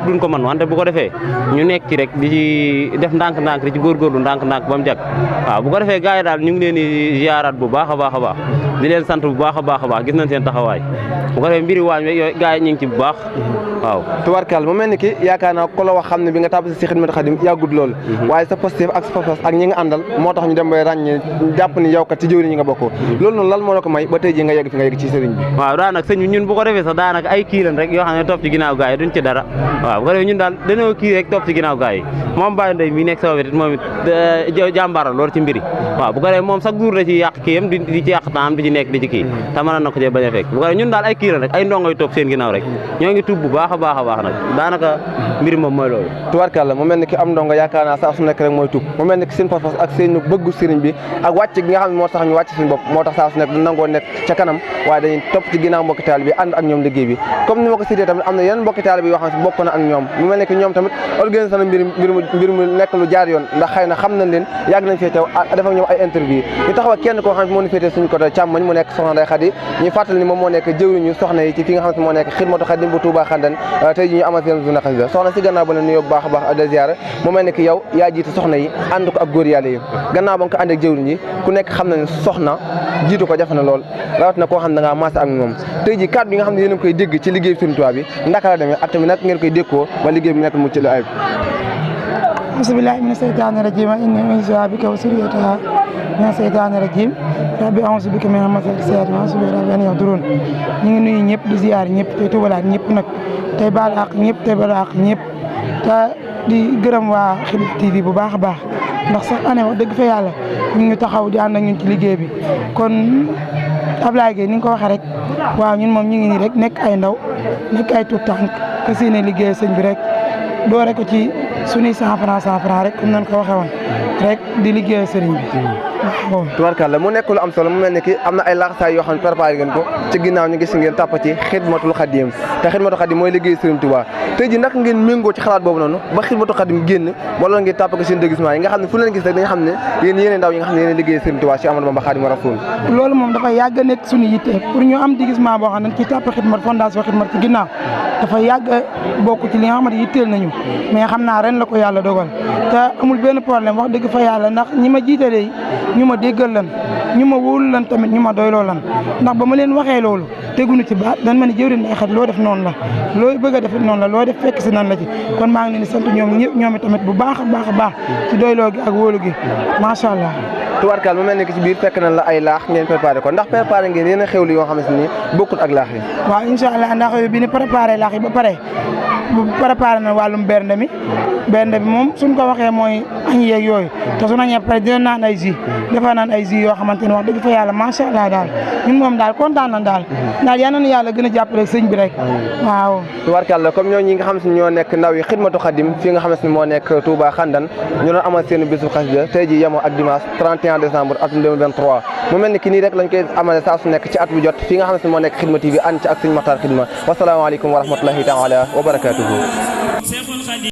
duñ ko mën wante bu ko defee ñu nekk ci rek di ci def ndànk-ndànk di ci góorgóorlu ndànk-ndànk ba mu jag waaw bu ko defee gars yi daal ñu ngi leen di ziaraat bu baax a baax a baax di leen sant bu baax a baax a baax gis nañ seen taxawaay bu ko defee mbiri waañ rek yooyu gars yi ñu ngi ci bu baax waaw tubarkal mu mel ni ki yaakaar naa ko la wax xam ne bi nga tàbb si Xidmatul Xadim yàggut loolu waaye sa positif ak sa pas ak ñi nga àndal moo tax ñu dem bay ràññee jàpp ni yow kat ci jëwriñ ñi nga bokkoo loolu noonu lan moo la ko may ba tey ji nga yegg fi nga yegg ci sëriñ bi waaw daanaka sëñ bi ñun bu ko defee sax daanaka ay kii lañ rek yoo xam ne topp ci ginnaaw gars yi duñ ci dara waaw bu ko defee ñun daal dañoo kii rek topp ci ginnaaw gars yi moom Baye Ndeye mi nekk sama wet moom it jàmbaara loolu ci mbiri waaw bu ko defee moom chaque jour da ci yàq kii yam di ci yàq temps di ci nekk di ci kii te mën na ko cee bañ a fekk bu ko defee ñun daal ay kii lañ rek ay ndongoy topp seen ginnaaw rek ñoo ngi tuub bu baax a baax a baax nag daanaka mbiri moom mooy loolu tubarkalla mu mel ni ki am ndongo yaakaar naa saa su nekk rek mooy tuub mu mel ni ki seen pas-pas ak seen bëggu sëriñ bi ak wàcc gi nga xam ne moo tax ñu wàcc suñu bopp moo tax saa su nekk du nangoo nekk ca kanam waaye dañuy topp ci ginnaaw mbokki taalibe bi ànd ak ñoom liggéey bi comme ni ma ko cité tamit am na yeneen mbokki taalibe bi yoo xam ne bokk na ak ñoom mu mel ni ki ñoom tamit organisé na mbir mu nekk lu jaar yoon ndax xëy na xam nañ leen yàgg nañ fee teew def ak ñoom ay interview ñu taxaw kenn koo xam ne moo ñu féetee suñu côté càmmoñ mu nekk soxna Ndeye Khady ñuy fàttali ni moom moo nekk jëwriñu soxna yi ci fi nga xam ne moo nekk Xidmatul Xadim bu Touba Xandan tey ji ñu amal seen journée xasida soxna si gannaaw ba la nuyoo bu baax a baax de ziara mu mel ni ki yow yaa jiite soxna yi ànd ko ak góor yàlla yi gannaaw ba nga ko ànd ak jëwriñ yi ku nekk xam na ne soxna jiitu ko jafe na lool rawat na koo xam ne da ngaa maase ak moom tey ji kàddu yi nga xam ne yéen a koy dégg ci liggéey Sëriñ Tuubaa bi ndaka la demee ak tamit nag ngeen koy déggoo ba liggéey bi nekk mucc la ayib bismillahi mina seytaani rajim inni u'iizuha bika wa zurriyyataha mina seytaani rajim rabbi a'uuzu bika min hamazaati shayaatiin wa a'uuzu bika rabbi an yahduruun ñu ngi nuyu ñëpp di ziar ñëpp tey tubalaat ñëpp nag tey baal ak ñëpp tey baal ak ñëpp te di gërëm waa Xidma TV bu baax a baax ndax sax année wax dëgg fa yàlla ñu ngi taxaw di ànd ak ñun ci liggéey bi kon Ablaye Gueye ni nga ko waxee rek waaw ñun moom ñu ngi nii rek nekk ay ndaw nekk ay tuut tànk te si ne liggéey sëñ bi rek doore ko ci suñuy 100 francs rek comme nañ ko waxee woon rek di liggéey sëriñ bi waaw. tubarkalla mu nekk lu am solo mu mel ni ki am na ay laxasaay yoo xam ne préparé ngeen ko ci ginnaaw ñu gis ngeen tàpp ci Xidmatul Xadim te Xidmatul Xadim mooy liggéey Sëriñ Tuubaa tey ji naka ngeen méngoo ci xalaat boobu noonu ba Xidmatul Xadim génn wala ngeen tàpp ko seen déguisement yi nga xam ne fu leen gis rek dañu xam ne yéen yéen ndaw yi nga xam ne yéen liggéey Sëriñ Tuubaa ci Ahmadou Bamba Xaadimu Rasuul loolu moom dafa yàgg a nekk suñu yitte pour ñu am déguisement boo xam ne ci tàpp Xidmat fondation Xidmat ci ginnaaw dafa yàgg bokk ci li nga xamante yitteel nañu mais xam naa ren la ko yàlla dogal te amul benn problème wax dëgg fa yàlla ndax ñi ma jiitalee ñu ma déggal lan ñu ma wóolu lan tamit ñu ma doyloo lan ndax ba ma leen waxee loolu teguñu ci baat dañ ma ne jëwriñ Ndeye Khady loo def noonu la looy bëgg a def noonu la loo def fekk si nan la ci kon maa ngi leen di sant ñoom ñëpp ñoom tamit bu baax a baax a baax ci doyloo gi ak wóolu gi macha allah. tubarkal mu mel ni ki ci biir fekk nañ la ay laax ngeen préparé ko ndax préparé ngeen yeneen xewlu yoo xam ne bokkul ak laax yi. waaw incha allah ndax bi ñu préparé laax yi ba pare bu préparé na wàllum bernde mi moom suñ ko waxee mooy añ yeeg yooyu te suñu añee pare dina naan ay jus dafa naan ay jus yoo xamante ne wax dëgg fa yàlla macha allah daal ñun moom daal kontaan nañ daal yal na yàlla gën a jàppale sëñ bi rek waaw. tubarkalla comme ñoo ñi nga xam ne ñoo nekk ndaw yi Xidmatul Xadim fi nga xam ne moo nekk Touba Xandan ñu doon amal seen bisu xasida tey ji yemoo ak dimanche 31 décembre atum 2023 mu mel ni ki nii rek lañ koy amale saa su nekk ci at bu jot fi nga xam ne moo nekk Xidma TV ànd ci ak sëñ Maxtaar Xidma wasalaamaaleykum wa rahmatullahi taala wa barakatuhu